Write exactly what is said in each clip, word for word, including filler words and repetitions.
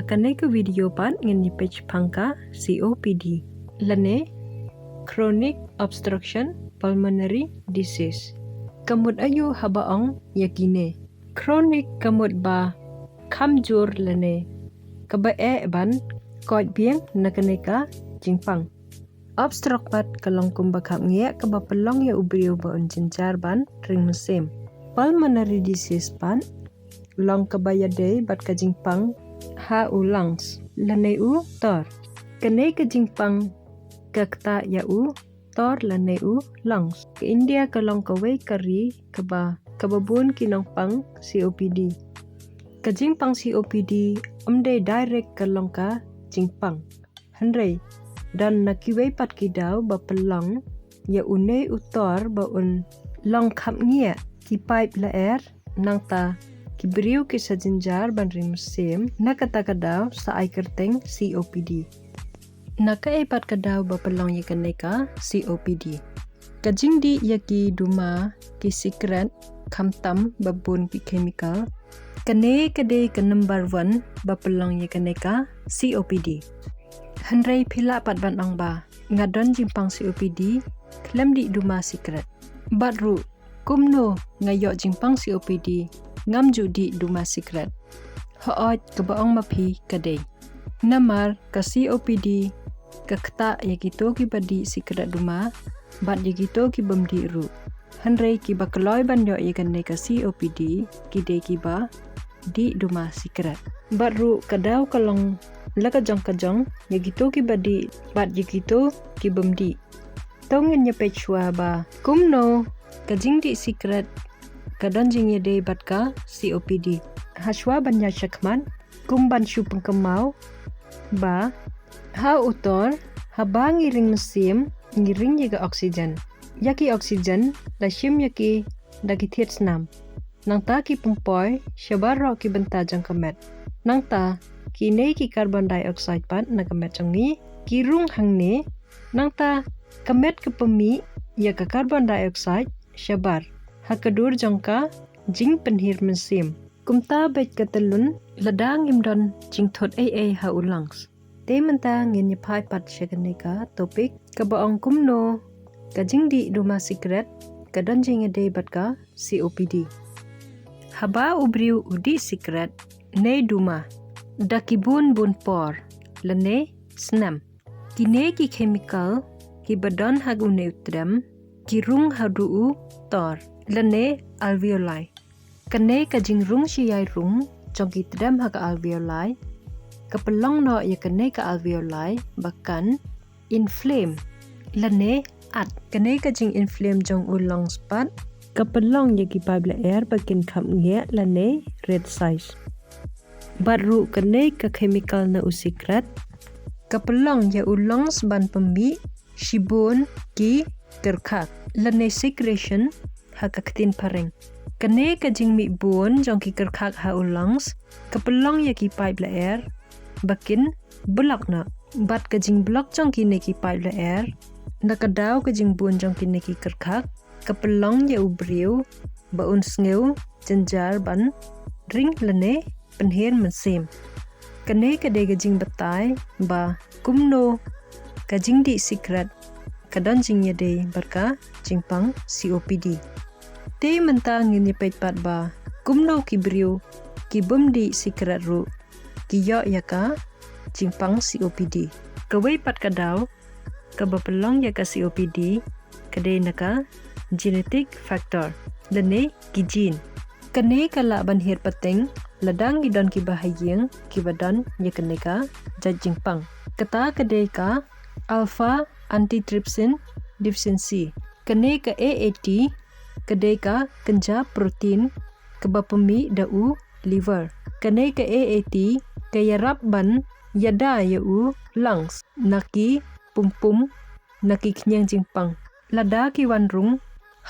Kane ka video pat ngin ïa peit shaphang ka C O P D, lane chronic obstruction pulmonary disease. Ka mut aïu haba ong ïa kine? Chronic ka mut ba kham jur lane kaba eh ban koit biang na kane ka jingpang. Obstruct pat ka long kumba khapngiah kaba pynlong ïa u briew ba un jynjar ban ring mynsiem. Pulmonary disease pat long kaba ïadei bad ka jingpang ha u lungs lane u tor. Kane ka jingpang ka ktah ïa u tor lane u lungs. Ka India ka long kawei ka ri kaba, kaba bun ki nongpang C O P D. Ka jingpang C O P D ym dei direct ka long ka jingpang. Hynrei don na kiwei pat ki daw ba pynlong ïa une u tor ba un long khapngiah, ki paip lyer, nangta ki briew ki sa jynjar ban ring mynsiem, na kata ka daw sa ai kyrteng C O P D. Na kaei pat ka daw ba pynlong ïa kane ka C O P D? Ka jingdih ïa ki duma, ki sikret, khamtam ba bun ki chemical. Kane ka dei ka number one ba pynlong ïa kane ka C O P D. Hynrei phi lah pat ban ong ba nga don jingpang C O P D khlem dih duma sikret. Bad ruh, kumno nga ïoh jingpang C O P D ngam ju dih duma sikret? Hooid, kaba ong ma phi ka dei. Namar ka C O P D ka ktah ïa kito kiba dih sikret duma bad ïa kito ki bym dih ruh. Hynrei kiba kloi ban ïoh ïa kane ka C O P D ki dei kiba dih duma sikret. Bad ruh ka daw ka long la ka jong ka jong ïa kito kiba dih bad ïa kito ki bym dih. To ngin ïa peit shuwa ba kumno ka jingdih sikret ka don jingïadei bad ka C O P D. Ha shuwa ban ïa shakmat, kum ban shu pynkynmaw ba ha u tor, haba ngi ring mynsiem, ngi ring ïa ka oxygen. Ïa ki oxygen la shim ïa ki da ki thied snam. Nangta ki pynpoi sha baroh ki bynta jong ka met. Nangta kine ki carbon dioxide pat na ka met jong ngi ki rung hangne. Nangta ka met ka pynmih ïa ka carbon dioxide shabar ha ka dur jong ka jingpynhiar mynsiem. Kumta beit ka tyllun, lada ngim don jingthut ei ei ha u lungs. Te mynta ngin ïa phai pat sha kane ka topic kaba ong kumno ka jingdih duma sikret ka don jingïadei bad ka C O P D. Haba u briew u dih sikret ne duma da ki bun bun por lane snem, kine ki chemical kiba don ha une u tdem ki rung haduh u tor lane alveoli. Kane ka jingrung shi ïai rung jong ki tdem ha ka alveoli ka pynlong noh ïa kane ka alveoli ba kan inflame lane at. Kane ka jinginflame jong u lungs pat ka pynlong ïa ki paip lyer ba kin khapngiah lane red cyst. Bad ruh kane ka chemical na u sikret ka pynlong ïa u lungs ban pynmih shibun ki kyrkhak lane secretion ha ka ktien phareng. Kane ka jingmih bun jong ki kyrkhak ha u lungs ka pynlong ïa ki paip lyer ba kin block noh. Bad ka jingblock jong kine ki paip lyer na ka daw ka jingbun jong kine ki kyrkhak ka pynlong ïa u briew ba un sngew jynjar ban ring lane pynhiar mynsiem. Kane ka dei ka jingbatai ba kumno ka jingdih sikret ka don jingïadei bad ka jingpang C O P D. Te mynta ngin ïa peit pat ba kumno ki briew ki bym dih sikret ruh ki ïoh ïa ka jingpang C O P D. Kawei pat ka daw kaba pynlong ïa ka C O P D ka dei na ka genetic factor lane ki gene. Kane ka lah ban hiar pateng lada ngi don kiba ha ïing kiba don ïa kane ka jait jingpang. Kata ka dei ka alpha antitrypsin deficiency. Kane ka A A T ka dei ka kynja protein kaba pynmih da u liver. Kane ka A A T ka ïarap ban ïada ïa u lungs na ki pum pum na ki khñiang jingpang lada ki wan rung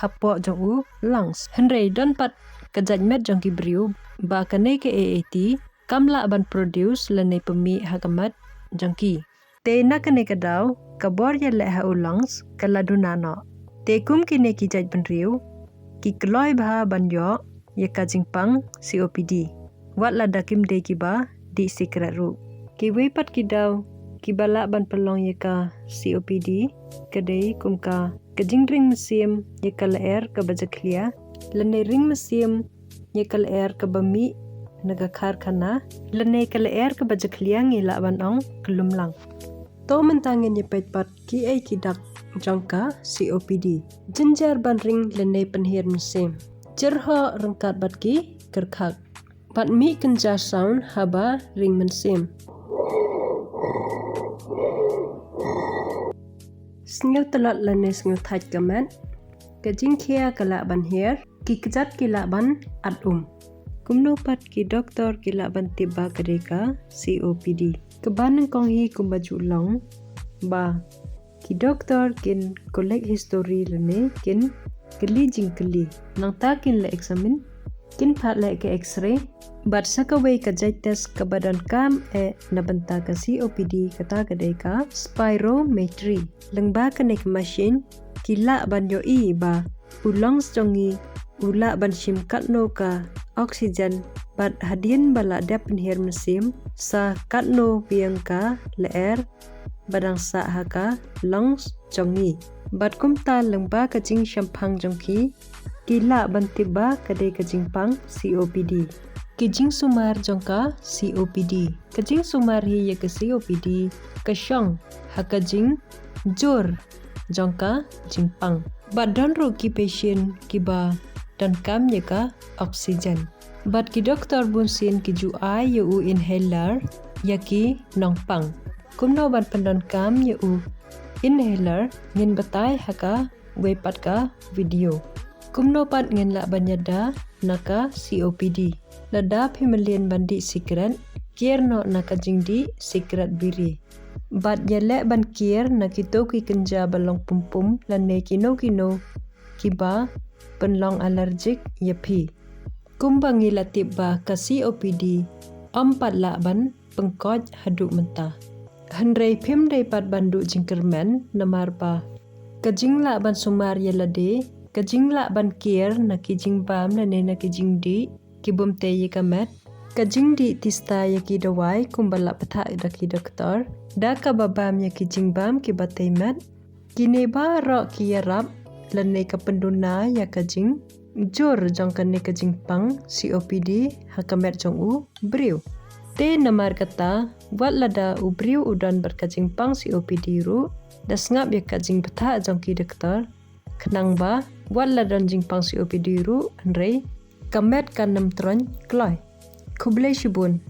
hapoh jong u lungs. Hynrei don pat ka jait met jong ki briew ba kane ka A A T kam lah ban produce lane pynmih ha ka met jong ki. Te na kane ka daw ka bor ïaleh ha u lungs ka la duna noh. Te kum kine ki jait bynriew ki kloi bha ban ïoh ïa ka jingpang C O P D wat lada kim dei kiba dih sikret ruh. Kiwei pat ki daw kiba lah ban pynlong ïa ka C O P D ka dei kum ka, ka jingring mynsiem ïa ka lyer kaba jakhlia, lane ring mynsiem ïa ka lyer kaba mih na ka karkhana, lane ka lyer kaba jakhlia ngi lah ban ong ka lumlang. To mynta ngin ïa peit pat kiei ki dak jong ka C O P D. Jynjar ban ring lane pynhiar mynsiem. Jyrhoh ryngkat bad ki kyrkhak. Bad mih kynja sound haba ring mynsiem. Sngew tlot lane sngew thait ka met. Ka jingkhia ka lah ban hiar, ki kjat ki lah ban at um. Kumno pat ki doktor ki lah ban tip ba ka dei ka C O P D? Kaba nyngkong hi kumba ju long ba ki doktor kin collect history lane kin kylli jingkylli. Nangta kin leh examine, kin pat leh ka X-ray bad sa kawei ka jait test kaba donkam eh na bynta ka C O P D, kata ka dei ka spirometry. Lyngba kane ka machine ki lah ban ïohi ba u lungs jong ngi u lah ban shim katno ka oxygen, bad hadien ba la dep pynhiar mynsiem sa katno biang ka lyer ba dang sah ha ka lungs jong ngi. Bad kumta lyngba ka jingshemphang jong ki, ki lah ban tip ba ka dei ka jingpang C O P D. Ki jingsumar jong ka C O P D. Ka jingsumar hi ïa ka C O P D ka shong ha ka jingjur jong ka jingpang. Bad don ruh ki patient kiba donkam ïa ka oxygen. Bad ki doktor bunsien ki ju ai ïa u inhaler ïa ki nongpang. Kumno ban pyndonkam ïa u inhaler ngin batai ha kawei pat ka video. Kumno pat ngin lah ban ïada na ka C O P D? Lada phim mlien ban dih sikret, kiar noh na ka jingdih sikret biri. Bad ïaleh ban kiar na kito ki kynja ba long pumpum lane kino kino kiba pynlong allergic ïa phi. Kumba ngi la tip ba ka C O P D ym pat lah ban pynkhiah haduh mynta. Hynrei phim dei pat ban duh jingkyrmen namar ba ka jinglah ban sumar ïa lade, ka jinglah ban kiar na ki jingbam lane na ki jingdih ki bym tei ïa ka met, ka jingdih tista ïa ki dawai kumba la bthah da ki doktor, da kaba bam ïa ki jingbam kiba tei met, kine baroh ki ïarap lane ka pynduna ïa ka jingjur jong kane ka jingpang C O P D ha ka met jong u briew. Te namar kata, wat lada u briew u don bad ka jingpang C O P D ruh, da sngap ïa ka jingbthah jong ki doktor, khnang ba wat la don jingpang C O P D ruh, hynrei ka met kan ym troiñ kloi. Khublei shibun.